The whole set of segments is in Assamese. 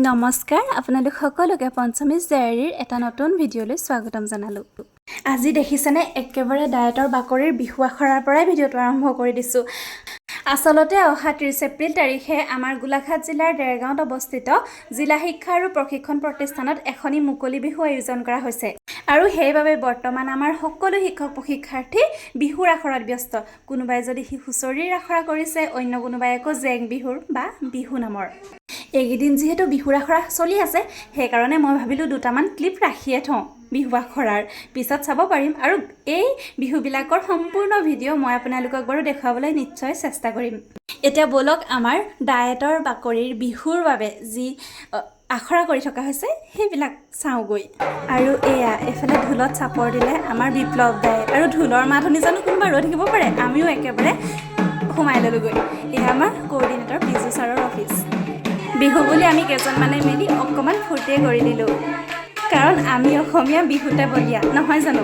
নমস্কাৰ, আপোনালোক সকলোকে পঞ্চমীজ ডায়েৰীৰ এটা নতুন ভিডিঅ'লৈ স্বাগতম জনালোঁ। আজি দেখিছেনে, একেবাৰে ডায়েটৰ বাকৰিৰ বিহু আখৰাৰ পৰাই ভিডিঅ'টো আৰম্ভ কৰি দিছোঁ। আচলতে অহা 30 এপ্ৰিল তাৰিখে আমাৰ গোলাঘাট জিলাৰ দেৰগাঁৱত অৱস্থিত জিলা শিক্ষা আৰু প্ৰশিক্ষণ প্ৰতিষ্ঠানত এখনি মুকলি বিহু আয়োজন কৰা হৈছে আৰু সেইবাবে বৰ্তমান আমাৰ সকলো শিক্ষক প্ৰশিক্ষাৰ্থী বিহুৰ আখৰাত ব্যস্ত। কোনোবাই যদি হুঁচৰিৰ আখৰা কৰিছে, অন্য কোনোবাই আকৌ জেং বিহুৰ বা বিহু নামৰ। এইকেইদিন যিহেতু বিহুৰ আখৰা চলি আছে, সেইকাৰণে মই ভাবিলোঁ দুটামান ক্লিপ ৰাখিয়ে থওঁ বিহু আখৰাৰ, পিছত চাব পাৰিম। আৰু এই বিহুবিলাকৰ সম্পূৰ্ণ ভিডিঅ' মই আপোনালোকক বাৰু দেখুৱাবলৈ নিশ্চয় চেষ্টা কৰিম। এতিয়া ব'লক, আমাৰ ডায়েটৰ বাকৰিৰ বিহুৰ বাবে যি আখৰা কৰি থকা হৈছে, সেইবিলাক চাওঁগৈ। আৰু এয়া এইফালে ঢোলত চাপৰ দিলে আমাৰ বিপ্লৱ দাই। আৰু ঢোলৰ মাত শুনি জানো কোনোবা ৰৈ থাকিব পাৰে? আমিও একেবাৰে সোমাই ল'লোগৈ। এয়া আমাৰ কোঅৰ্ডিনেটৰ বিজু ছাৰৰ অফিচ। বিহু বুলি আমি কেইজনমানে মিলি অকণমান ফূৰ্তিয়ে কৰি দিলোঁ, কাৰণ আমি অসমীয়া বিহুতে বলীয়া, নহয় জানো?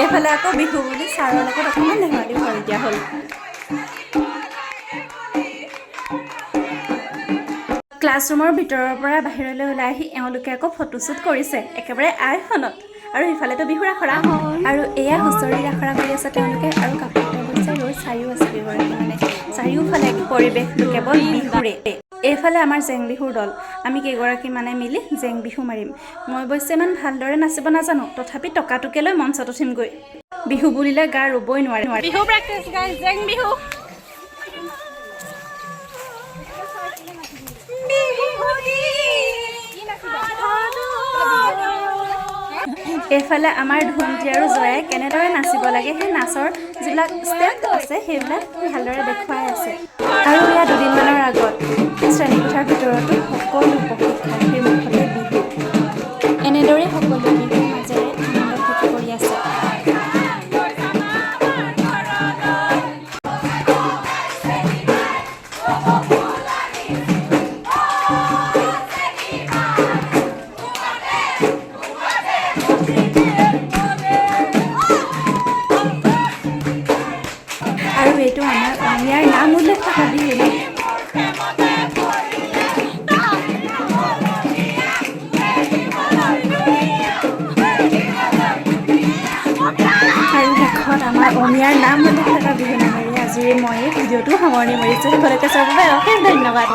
এইফালে আকৌ বিহু বুলি ছাৰৰ লগত অকণমান ধেমালিও কৰি দিয়া হ'ল। ক্লাছৰুমৰ ভিতৰৰ পৰা বাহিৰলৈ ওলাই আহি এওঁলোকে আকৌ ফটোশ্বুট কৰিছে একেবাৰে আইফোনত। আৰু ইফালেতো বিহুৰ আখৰা আৰু এয়া হুঁচৰিৰ আখৰা কৰি আছে তেওঁলোকে। আৰু কাষতে অৱশ্যে ৰৈ চায়ো আছে কেইগৰাকী। মানে চাৰিওফালে পৰিৱেশটো কেৱল বিহুৰে। এইফালে আমাৰ জেং বিহুৰ দল। আমি কেইগৰাকী মানে মিলি জেং বিহু মাৰিম। মই অৱশ্যে ইমান ভালদৰে নাচিব নাজানো, তথাপি টকাটোকে লৈ মঞ্চত উঠিমগৈ। বিহু বুলিলে গা ৰ'বই নোৱাৰে। বিহু প্ৰেক্টিচ গাইজ, জেং বিহু। এইফালে আমাৰ ধুমটি আৰু জয়াই কেনেদৰে নাচিব লাগে, সেই নাচৰ যিবিলাক ষ্টেপ আছে, সেইবিলাক ভালদৰে দেখুৱাই আছে। আৰু এয়া দুদিনমানৰ আগত শ্ৰেণীকোঠাৰ ভিতৰতো সকলো প্ৰশিক্ষাৰ্থীৰ মুখতে বিহু। এনেদৰেই সকলো বিহুৰ মাজেৰে আনন্দ ফূৰ্তি কৰি আছে। আৰু এইটো আমাৰ অসমীয়াৰ নাম উল্লেখ থকা বিহু ন? আৰু শেষত আমাৰ অসমীয়াৰ নাম উল্লেখ থকা বিহু নামেৰে আজিৰ মই এই ভিডিঅ'টো সামৰণি মাৰিছোঁ। সকলোকে চোৱাৰ বাবে অশেষ ধন্যবাদ।